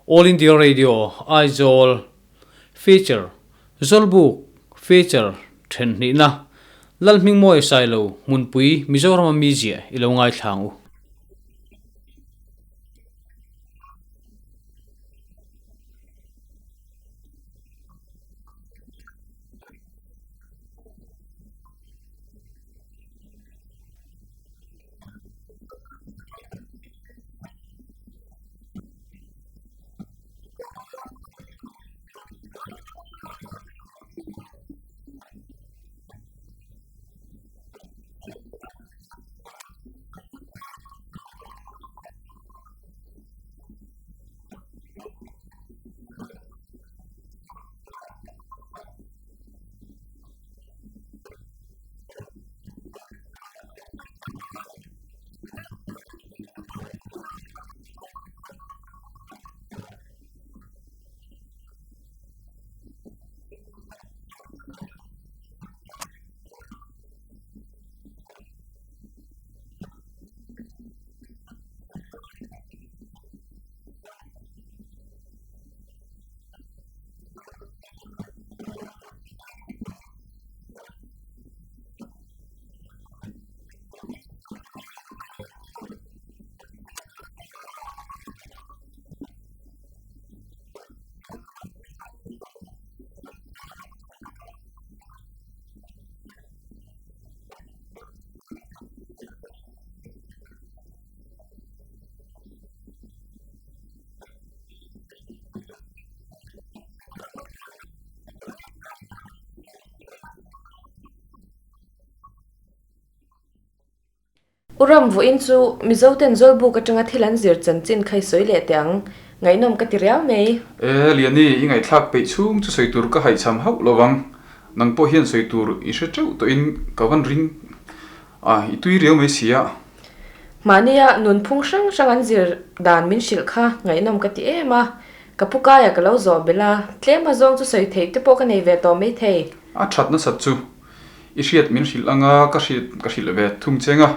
All India Radio, Aizawl, Feature, Zawlbuk, Feature, Then hnihna, Lalhmingmawi Sailo, Hmunpui, Mizorama mi ziah i lo ngaithla ang u. U Ram vawiin chu Mizoten Zawlbuk atanga thil an zir chanchin kha i sawi leh teh ang, ngaihnawm ka ti riau mai. E, Liani, i ngaihthlak peih chhung chu sawi tur ka haihchham hauh lo vang. Nang pawh hian sawi tur i hre teuh tawhin ka van ring a, i tui riau mai si a. Mahnia nunphung hrang hrang an zir dan min hrilh kha ngaihnawm ka ti em a, ka pu kaia ka lo zawh belh a, tlem a zawng chu sawi theih te pawh ka nei ve tawh maithei. A that nasat chu I hriat min hrilh anga ka hriat ka hrilh ve thung cheng a,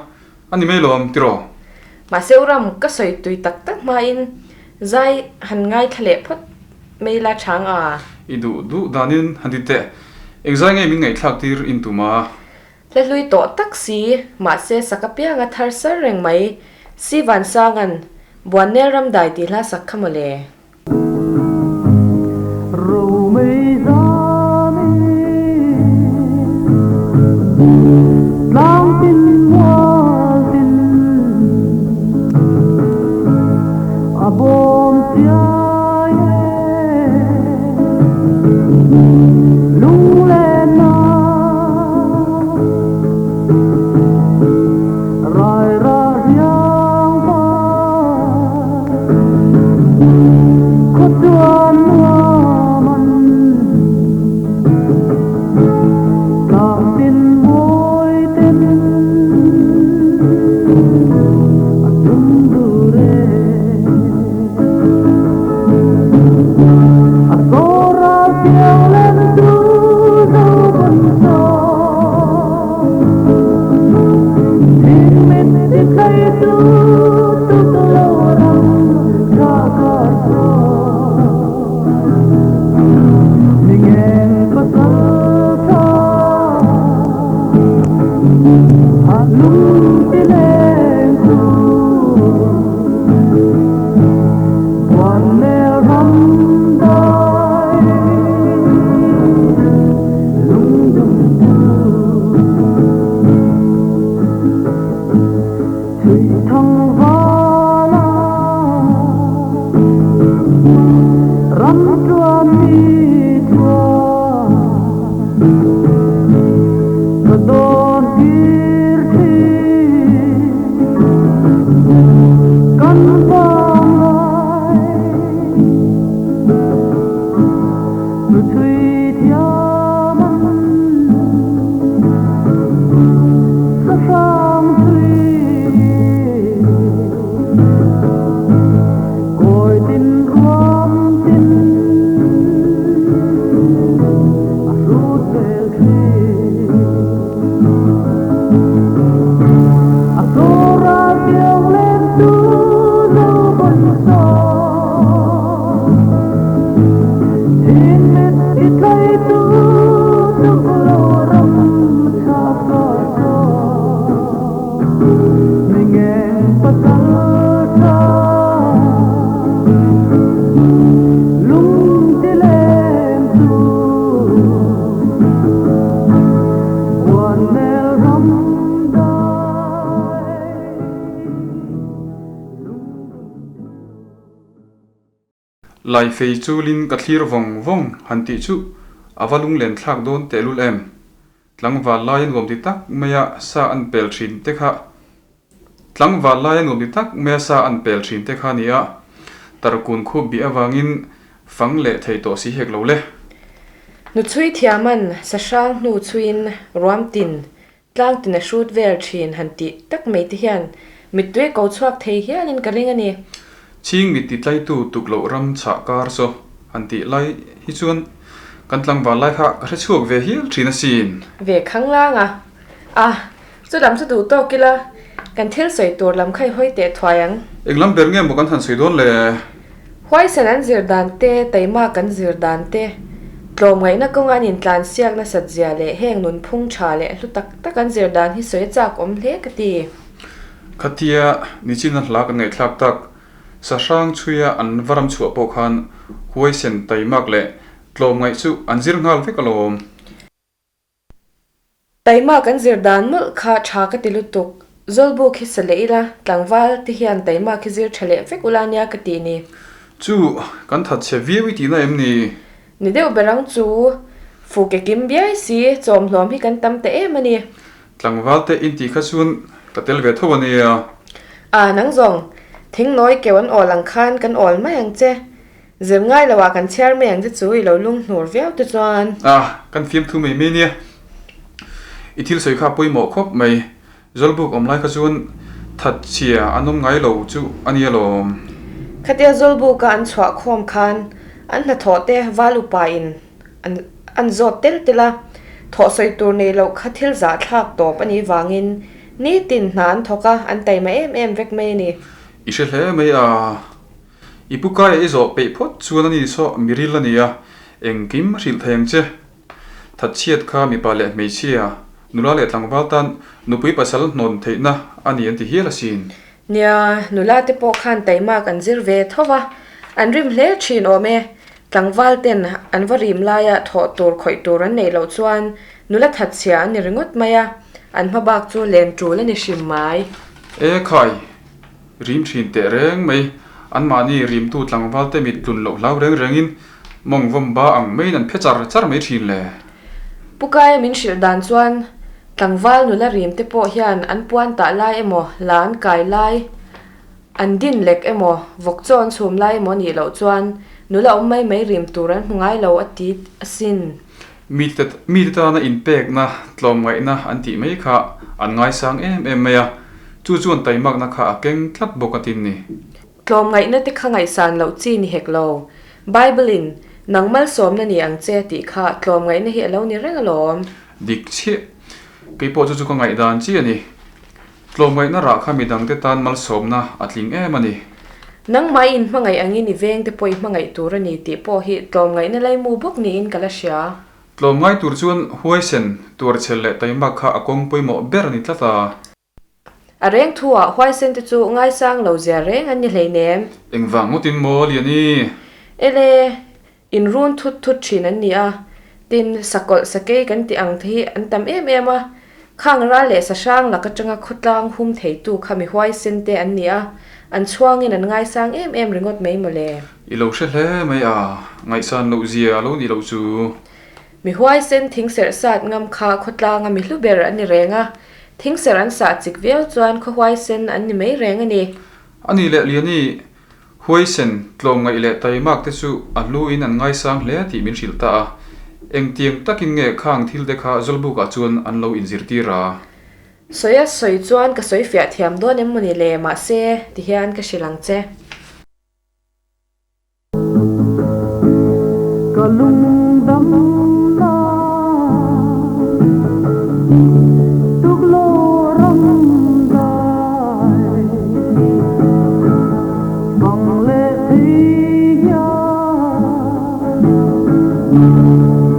a ni mai lawm tiraw? Mahse u Ram, ka sawi tui tak tak hmain zai han ngaithla leh phawt mai la chang a. I duh duh danin han ti teh, eng zai nge min ngaihthlak tir in tum a? Hla hlui tawh tak si, mahse sak apianga thar sar reng mai, Si Vansanga'n Buannel Ramdai tih hla sak kha mawle. Laifei chulin ka thlir vawng vawng han tih chu a va lunglen thlak dawn tehlul em? Tlangval laia nuam ti tak maia sa an pel thin te kha Tlangval laia nuam ti tak maia sa an pel thin te kha nia, tarkun khup bih avangin fang leh thei tawh si hek lo le. Nuchhui thiaman sahrang hnu chhuiin ruam tin Tlang tin a hrut vel thin han tih tak mai te hian mittui ko chhuak thei hialin ka ring a ni. Chhing mit ti tlaitu tuk loh ram chhah kar saw han tih lai hi chuan kan tlangval lai kha ka hre chhuak ve hial thin asin. Ve khang lang a. A, chu lam chu duh tawk ila, kan thil sawi tur lam kha i hawi teh thuai ang. Eng lam ber nge maw kan han sawi dawn le? Huaisen an zir dan te, taimak an zir dan te, tlawmngaihna kawnga an intlan siak nasat zia leh heng nunphung tha leh hlu tak tak an zir dan hi sawi a chak awm hle ka ti. Khatia nichina hla kan ngaihthlak tak, Sahrang chhuia an va ram chhuah pawh khan huaisen taimak leh tlawmngaih chu an zir nghal vek alawm. Taima kan zir dan mawlh kha tha ka ti lutuk. Zawlbuk hi sa leh ila, tlangval te hian taima khi zir tha leh vek ula nia ka tih ni. Chu, kan that chhe viau i tihna em ni? Ni deuh ber ang chu, fu ke kim biai si, chawm hlawm hi kan tam ta em a ni. Tlangval te in tih kha chuan ka tel ve tho a nia. A, nang zawng, thing nawi keuh an awl ang khan kan awl mai ang che. Zir ngai lo ah kan chhiar mai ang che chu i lo lung hnur viau te chuan. A, kan fiamthu mai mai nia. I thil sawi kha a pawimawh khawp mai. Zawlbuk awm lai kha chuan that chhia an awm ngai lo chu a nia lawm. Khatia Zawlbuk a an chhuah khawm khan an hnathawh te val upa in an an zawt tel tel a, thawh sawi tur nei loh kha thil zahthlak tawp a nih vangin nitin hna an thawk a, an taima em em vek mai a ni. I hre hle mai a. I pu Kaia i zawh peih phawt chuan ani saw miril a nia, engkim a hrilh thei ang che. Thatchhiat kha mipa leh hmeichhia, nula leh tlangval tan nupui pasal hnawn theihna a ni an ti hial asin. Nia, nula te pawh khan taimak an zir ve tho va, an rim hle thin awm e. Tlangval ten an va rim laia thawh tur khawih tur an neih loh chuan nula thatchhia an ni ringawt mai a, an hma bak chu len tul a ni hrim mai. E khai! Rim thin teh reng mai. Anmahni rimtu tlangvalte mit tlun loh hlau reng rengin mawng vawm ba ang maiin an phe char char mai thin le. Pu Kaia min hrilh dan chuan tlangval nula rimte pawh hian an puan tah lai emaw, la an kai lai, an din lek emaw, vawk chaw an chhum lai emaw nih loh chuan nula awm mai mai rim tur an hmu ngai lo a ti asin. Mite mite tana inpekna, tlawmngaihna an tih mai kha an ngaisang em em mai a, chu chuan taimakna kha a keng tlat bawk a tin ni. Tlawmngaihna te kha ngaihsan loh chi ni hek lo. Bible-in, Nang malsawmna ni ang che tih kha tlawmngaihna hi a lo ni reng alawm. Dik chiah. Kei pawh chu chu ka ngaihdan chi a ni. Tlawmngaihna rah kha midangte tan malsawmna a tling em a ni. Nangmah i inhmangaih angin i vengte pawh i hmangaih tur a ni tih pawh hi tlawmngaihna laimu bawk niin ka la hria. Tlawmngai tur chuan huaisen, tuarchhel leh taimak kha a kawng pawimawh ber a ni tlat a. A reng thuah huaisen te chu ngaisang lo zia reng an ni hleinem. Engvang ngawtin maw Liani? Ele, Inrun thut thut thin an ni a, tin, sakawlh sakei kan tih ang te hi an tam em em a. Khang ral leh sahrang lak atanga khawtlang hum theitu kha mi huaisen te an ni a, an chhuangin an ngaisang em em ringawt mai mawle. I lo hre hle mai a, ngaihsan loh zia a lo nih loh chu. Mi huaisen thingserh sat ngam kha khawtlanga mi hlu ber an ni reng a, thingserh an sah chik viau chuan khaw huaisen an ni mai reng a ni. A nih leh Liani, Huaisen, tlawmngaih leh taimak te chu a hluin an ngaisang hle tih min hrilh ta a. Engtiang takin nge khang thil te kha Zawlbukah chuan an lo inzirtir a? Sawi a sawi chuan ka sawi fiah thiam dawn em mawni le, mahse tihian ka hrilh ang che. Ka lungdam na tuklo ram dai fang leh thei hian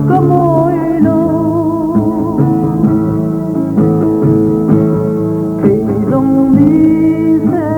ka mawi lo thei zawng ni se.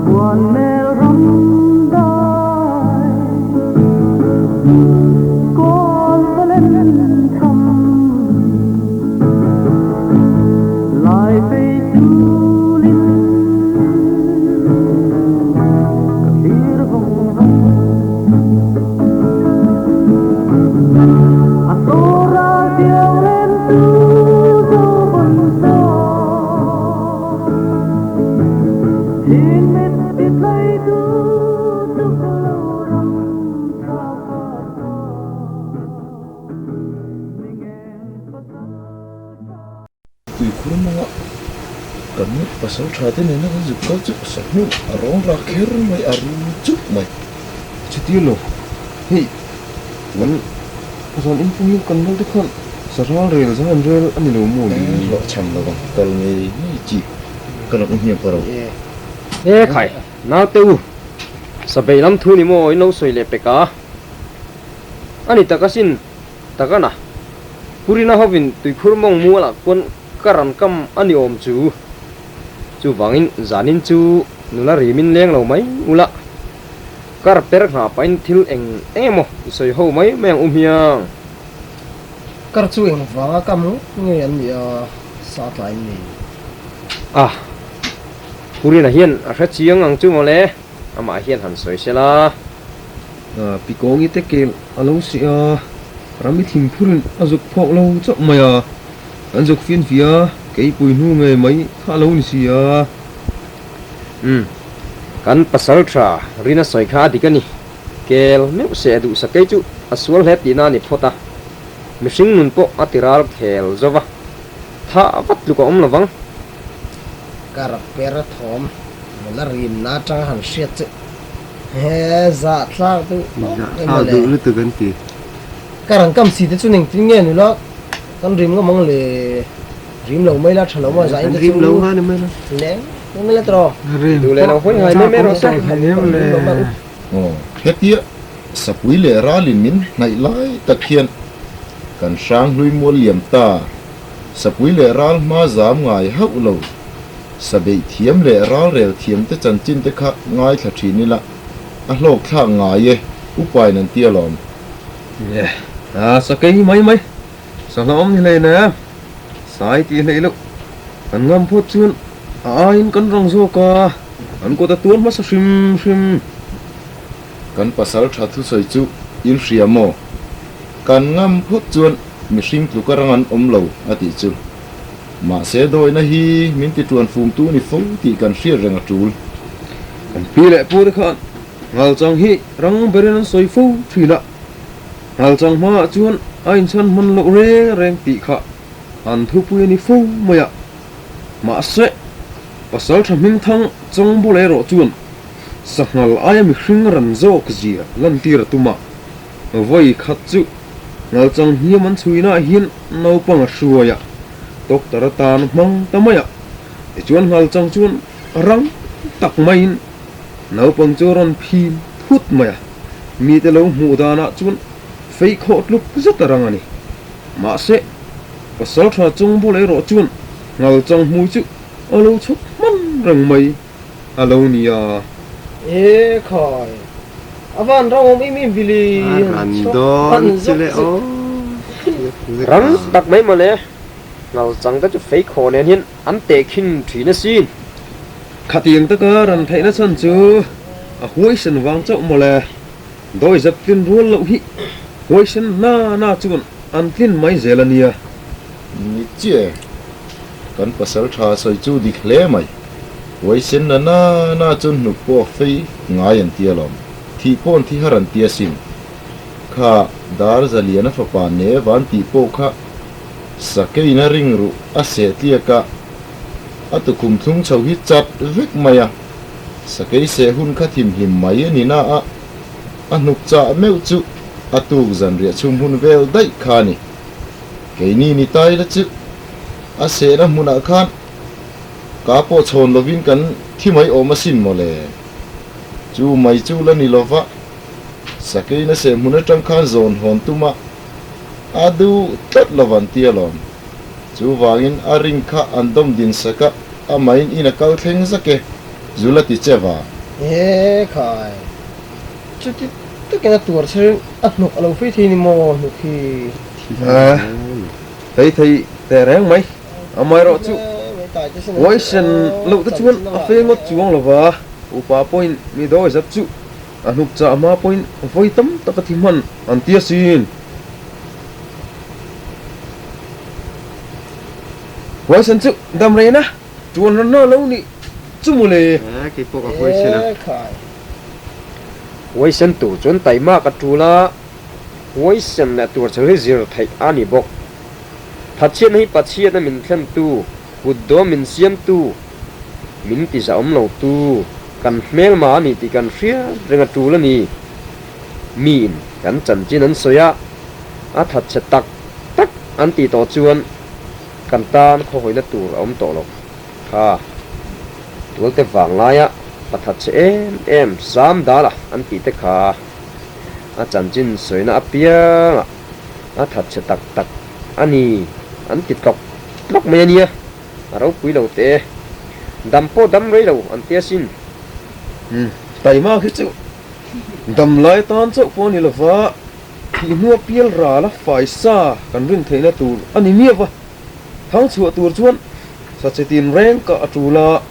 Buanmel ram dai Kawl valen tham Lai fei chulin Ka thlir vawng vawng A sawra tiang len chu zo vawn sa Thin mit ti tlai tu chuk lo ram tha ka ta Mi ngen pasal tha. Tuikhur hmanga kan pasal tha te nena kan zuk kal chu sahnu a rawng rak kher mai, a rum chuk mai. Chuti lo, hei kan zan inpung hi kan naute khan saral rel zan rel a ni lo maw le? Hlawh chham lo ang, kal ngei ngei chi ka lo hniam ka ro. He khai, naute u, sabei lam thu ni maw in lo sawi leh pek a? A ni tak asin. Takana, Purina hovin tuikhur mawng mualah kuan ka ran kam a ni awm chu. Chuvangin zanin chu nula rimin leng lo mai ula, kar per nghah pahin thil eng eng emaw i sawi ho mai mai ang u hmiang. Kar chu eng vanga kam ngawt nge an nih a, sa tlai in nei? A, Purina hian a hre chiang ang chu mawle, amah hian han sawi sela. Pi Kawngi te kel a lo seh a, Rami thingphurin a zuk phawk lo chauh mai a, kan zuk fian fia a, keipui hnu ngei mai kha a lo ni si a. Umm, kan pasal tha Rina sawi kha a dik a ni. Kel meuh seh duh sakei chu a sual hle tihna a ni phawt a, mihring nun pawh a ti ral khel zo va, tha vat tluk a awm lo vang. Ka rak per a thawm, nula rimna atanga han hriat chu. He zahthlak duh khawp mai Zahthlak duh lutuk an ti. Ka rang kam si te chu engtin nge nula kan rim ngam ang le rim lo mai la tha lo maw zahin te chu rim lo nga ni mai la leng mai la tawh rim duh leh lo hawi hai mai mai rawh se Aw hetia sapui leh ralin min hnaih lai tak hian kan hrang hlui mual liam ta sapui leh ral hma zam ngai hauh lo. Sabeih thiam leh ralrel thiamte chanchinte kha ngaithla thin ila, a hlawk thlak ngai e, upain an ti alawm. Nge, a sakei hi mai mai, sangha awm ni hlei nen, sai tih hleih loh, kan ngam phawt chuan a aiin kan rang zawk a, kan kawt a tuar hmasa hrim hrim. Kan pasal tha thusawi chu in hria maw? Kan ngam phawt chuan mihring tluka rang an awm lo a tih chu. Mahse dawihna hi min ti tuan fumtu ni fo tih kan hriat reng a tul. Kan pi leh pu te khan Ngalchang hi rang berin an sawi fo thin a, Ngalchang hmaah chuan a inchhan hman loh reng reng tih kha an thupui a ni fo mai a. Mahse, Pasaltha Hmingthang Chawngbawl erawh chuan Sanghal aia mihring ran zawk zia lantir a tum a, vawi khat chu Ngalchang hniam an chhuinah hian naupang a hruai a, doctor atan hmang ta mai a, tichuan Ngalchang chuan rang tak maiin naupang chu a rawn phim phut mai a, mite lo hmuh danah chuan fei khawh tluk zet a rang a ni. Mahse, Pasaltha Chawngbawl erawh chuan Ngalchang hmui chu a lo chhawk hman reng mai. A lo ni a. E khai, a van ram awm im im vili Han dawn chu le aw. Rang tak mai mawle, ngal chang te chu fei khaw nen hian an teh khin thin asin. Khatiang taka ran theihna chhan chu a huaisen vang chauh mawle, dawizep tlin rual loh hi huaisen na na chuan an tlin mai zel a nia. Ni chiah e, kan pasal tha sawi chu dik hle mai. Huaisen na na na chuan hnuk pawh a fei ngai an ti alawm. Thih pawh an thi har an ti asin. Kha dar zaliana fapa ne van tih pawh kha sakeiin a ring ruh a seh tliak a, a tukhum thlung chho hi chat vek mai a. Sakei seh hun kha thimhlim mai a ni na a, a hnuk chah meuh chu a tuk zanriah chhum hun vel daih kha a ni. Keini ni ta ila chu a sehna hmunah khan Ka pawh chhawn lovin kan thi mai awm asin mawle. Chu mai chu la ni lova, Sakeina seh hmun atang khan zawn hawn tum a, a duh tlat lo van ti alawm. Chuvangin a ring kha an dawm din sak a. Amahin in a kal thleng zak e, zu la ti che va. E khai, chuti takin a tuar chher a hnuk a lo fei thei ni maw hnuk hi? Fei thei teh reng mai, amaherawh chu huaisen loh te chuan a fei ngawt chuang lo va, upa pawhin mi dawi zat chu a hnuk chah hma pawhin vawi tam tak a thi hman an ti asin. Huaisen chu dam rei na tuan rawn na lo nih chu mu le. Kei pawh ka huaisen a. Huaisen tur chuan taima ka tul a, huaisen leh tur chhel hi zir theih a ni bawk. Thatchhiatna hi Pathiatna min thlentu, kut dawm min siamtu, min tizahawm lotu, kan hmelma a ni tih kan hriat reng a tul a ni. Miin kan chanchin an sawi a, a thatchhe tak tak an tih tawh chuan kan tan khawhawina tur a awm tawh lo. Kha tualte vang laia pa thatchhe em em Sam Dala an tih te kha a chanchin sawina apiangah a thatchhe tak tak a ni an ti tlawk tlawk mai a nia, a ropui lo teh e. Dam pawh dam rei lo an ti asin. Umm, taima khi chu dam lai tan chauh pawh a ni lova, thih hnua pial ral a fai sa kan rin theihna tur a ni miau va. Thang chhuah tur chuan sache tin reng kah a tul a,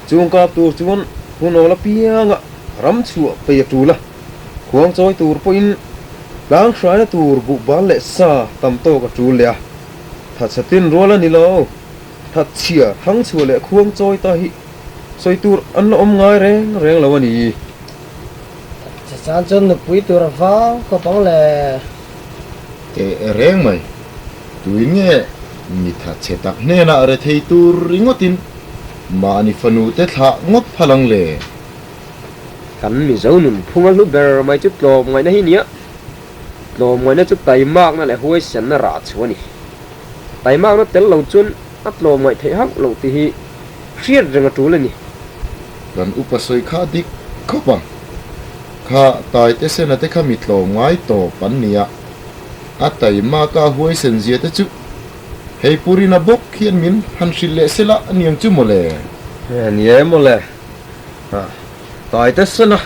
chung kap tur chuan hunawl apianga ram chhuah pei a tul a, khuang chawi tur pawhin tlang hraina tur buhbal leh sa tam tawk a tul leh a. Thatchhe tin rual a ni lo, thatchhia thang chhuah leh khuang chawi ta hi sawi tur an la awm ngai reng reng lo a ni. Thatchhe chan chuan nupui tur a vang khawp ang le. Teh reng mai. Tuin nge mi thatchhe tak hnenah rethei tur ringawtin mahni fanu te thlah ngawt phal ang le? Kan Mizo nun phunga hlu ber mai chu tlawmngaihna hi nia. Tlawmngaihna chu taimakna leh huaisenna rah chu a ni. Taimakna tel lo chuan a tlawmngaih theih hauh loh tih hi hriat reng a tul a ni. Kan upa sawi kha dik khawp ang. Kha Taite Sena te kha mi tlawmngai tawp an nia. A taima ka huaisen zia te chu hei Purina bawk hian min han hrilh leh sela aniang chu mawle. Ni e mawle. Taite Sena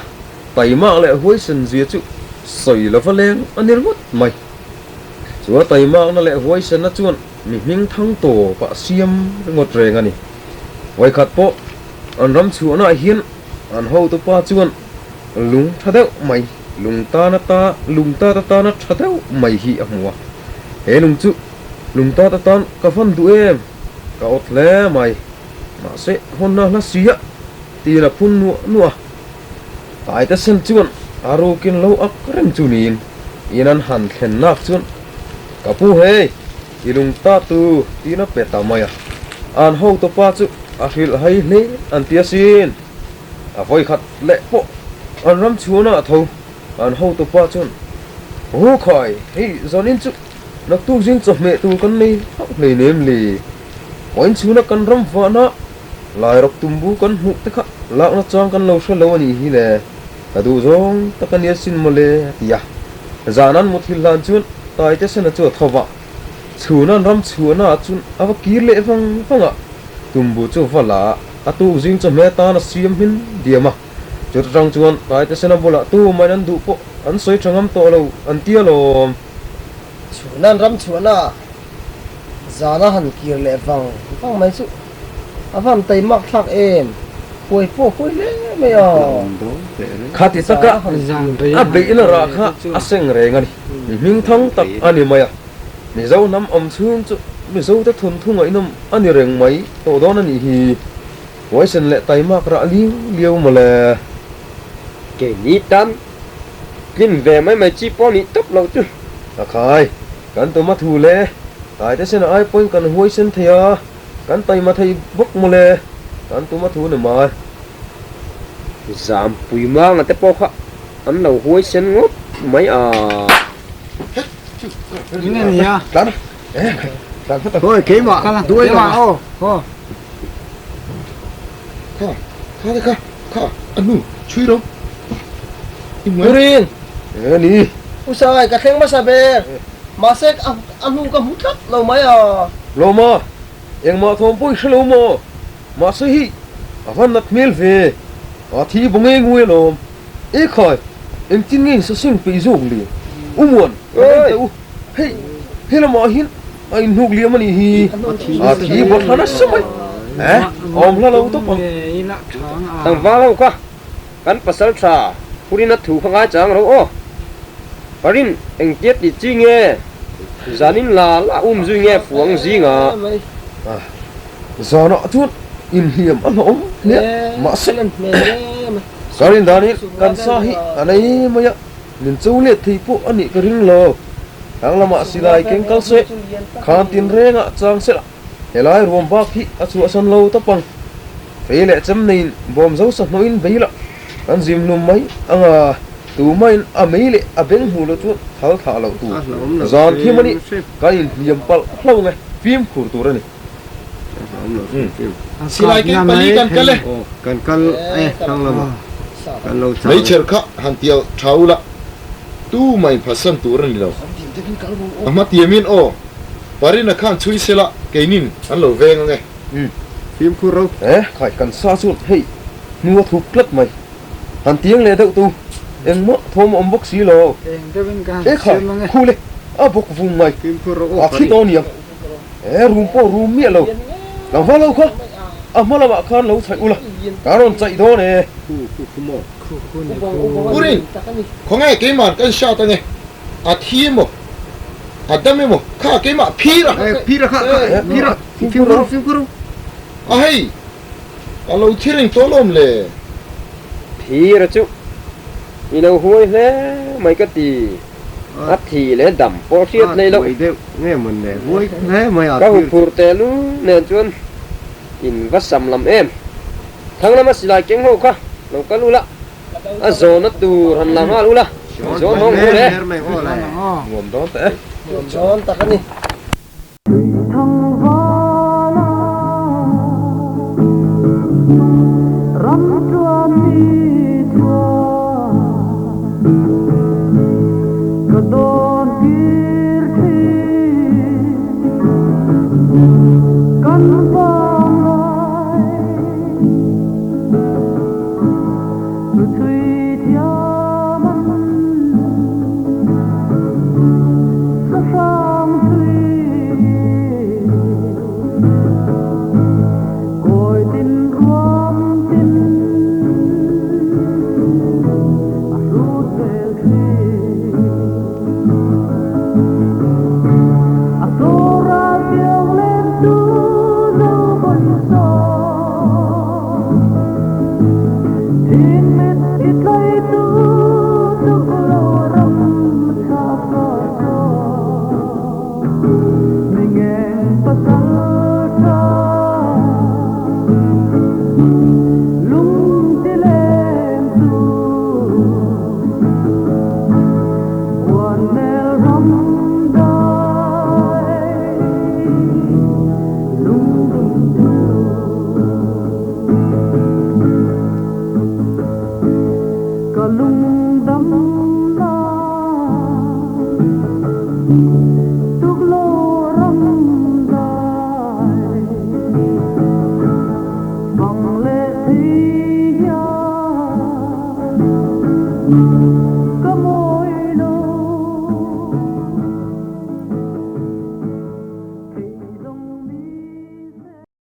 taima leh huaisen zia chu sawi lova leng a ni ringawt mai. Chu a taimakna leh huaisenna chuan mi hming thang tawpah a siam ringawt reng a ni. Vawikhat pawh an ram chhuahnaah hian an hotupa chuan lung tha deuh mai, lung tan ata lung tat atana tha deuh mai hi a hmu a. He lung chu lung tat atan ka van duh em? Ka awt hle mai. Mahse, hawnna hla si a tiin a phun nuah nuah a. Taite sen chuan a rukin lo ak reng chu niin in an han thlen nak chuan, Ka pu hei, i lung ta tu tiin a pe ta mai a. An hotupa chu a hrilh hai hle an ti asin. A vawi khat leh pawh an ram chhuahna a tho. An hotupa chuan, Aw khai, hei zanin chu naktuk zing chawhmeh tur kan nei hauh hleinem le. Vawiin chhuna kan ram vahna Lairawk tumbu kan hmuh te kha lakna chang kan lo hre lo a nih hi le, ka duh zawng tak a nia sin mawle a ti a. Zan an mut hil hlan chuan Taite Sena chu a tho va, chhun an ram chhuahna ah chuan a va kir leh vang vang a, tumbu chu va la a, a tuk zing chawhmeh atan a siam hmin diam a. Chuta tang chuan Taite Sena bulah tumain an duh pawh an sawi tha ngam tawh lo an ti alawm. Chhun an ram chhuahna ah Zan a han kir leh vang vang mai chu a van taimak thlak em, huai pawh huai hle mai a. Khati taka a beihna rah kha a seng reng a ni. Mi hmingthang tak a ni mai a, Mizo hnam awm chhung chu Mizote thawnthu ngaihnawm a ni reng mai tawh dawn a nih hi. Huaisen leh taimak rah liu liau mawle. Keini tan tlin ve mai mai chi pawh nih tawp loh chu. A khai, kan tuma thu le, taite sen ai pawhin kan huaisen thei a, kan taima thei bawk mawle, kan tuma thu ni mai. Zampui manga te pawh kha an lo huaisen ngawt mai a. Turin! Ni. U Sai, ka thleng hmasa ber. Mahse, a hnu ka hmu tlat lo mai a. Lawma, engmah thawm pawh i hre lo maw? Mahse hei a va nat hmel ve, a thi bo nge ngu alawm. E khai, engtin nge insaseng peih zawk le? U Muan, kan en teh u, hei he lamah hian a inhnuk liam a nih hi, a thi bo thla nasa mai. Eh, a awm hla lo tawp ang. Tlangval ho kha kan pasal tha Purina thu kha ngai chang ro aw. Parin engtia tih chi nge? Zanin la la um zui nge fuang zinga? Zanah chuan inhliam a hlawm hle a, mahse ka rin danin kan sa hi a nei mai a, min cho let thei pawh a nih ka ring lo. Thlang lamah silai keng kal se, khan tinrengah chang sela, helai ruam bak hi a chhuahsan lo tawp ang. Fei leh chem neiin bawm zo sa hnawhin bei la, kan zim hlum mai ang a, tumahin a mei leh a beng hmuh loh chuan thal thah loh tur. Zan thim a nih, kan inhliam palh hlauh nge, fimkhur tur a ni. Silai keng pali kan kal e. Kan kal e, thlang lamah kan lo chang e. Meichher kha han tial tha ula, tumah inphatsan tur a ni lo. A hma tiamin aw, Parina khan chhui sela keinin an lo veng ang e. Fimkhur ro. E, khai kan sa chuan hei hnu a thup tlat mai. Han tiang leh deuh tu, engmah thawm a awm bawk si lo. E khai, khu le, a bawk vung mai. A thi tawh aniang. E, rum pawh rum miah lo. Tlangval ho kha a hma lamah khan lo chhaih ula, ka rawn chaih dawn e. Urin, khawnge keimah kan hriat ange? A thi emaw, a dam emaw kha keimah phir a. Phir a kha, kha, phir a. Fimkhur ru, fimkhur ru. A hei, a lo thi reng tawh lawm le. Phir a chu i lo huai hle mai ka ti. A thi leh dam pawh hriat nei loh. Ka huphurh tehlul nen chuan in va sam lam em. Thlang lama silai keng ho kha lo kal ula, a zawhna tur han la nghal ula, zawn hawng hu le. Nuam dawn ta e. Nuam dawn tak a ni.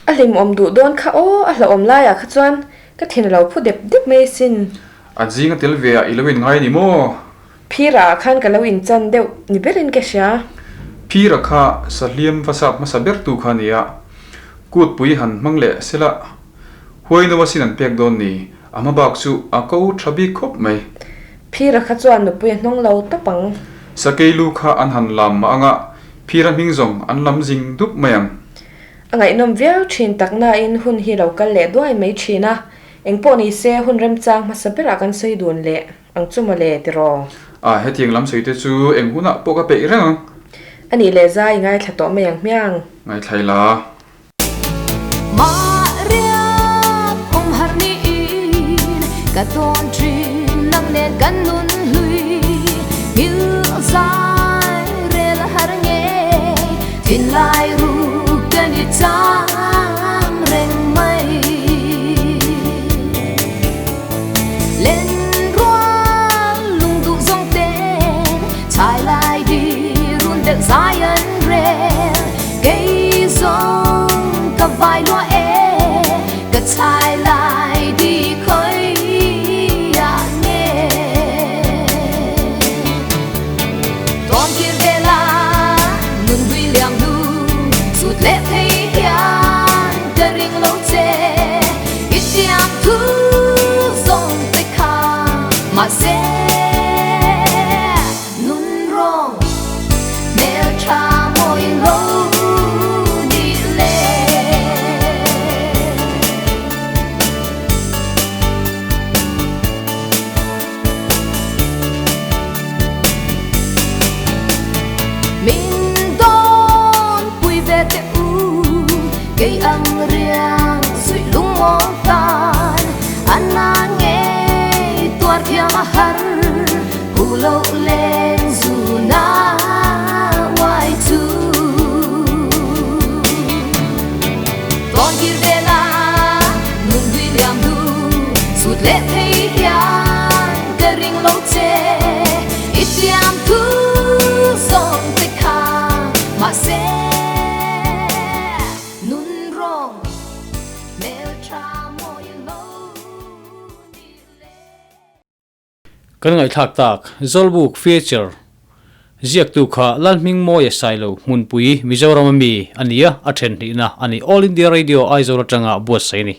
A hlimawm duh dawn kha aw, a hlauhawm laiah kha chuan ka thin a lo phu dep dep mai asin. A zinga tel ve ah i lo in ngai ni maw? Phira ah khan ka lo inchan deuh ni berin ka hria. Phira kha sahliam va sap hmasa ber tu kha a ni a, kutpui han hmang leh sela huaino asin an pek dawn ni, a hma bak chu a ko tha bik khawp mai. Phira kha chuan nupui a hnawng lo tawp ang. Sakei lu kha an han lam mah anga Phira hming zawng an lam zing dup mai ang. A ngaihnawm viau thin tak nain hun hi lo kal leh duai mai thin a, engpawh ni se hun remchang hmasa berah kan sawi dun leh ang chu mawle tiraw? A, hetiang lam sawi te chu eng hunah pawh ka peih reng ang. A nih leh zai i ngaithla tawh mai ang hmiang. Ngaithla ila. Mahriat awm har niin ka tawn thin nang nen kan nun hlui nghil zai rel har nge thinlai ruk ka ni chang reng mai. loh leng zuna uai chu. Tawn kir vela nun hlui liam hnu sut leh thei hian ka ring lo che. I tiam thu zawng te kha mahse nun rawng hmel tha mawi lo ni le. Kan ngaihthlak tak, Zawlbuk Feature ziaktu kha Lalhmingmawia Sailo hmunpui Mizoram ami a ni a, a then hnihna a ni. All India Radio Aizawl atanga buatsaih a ni.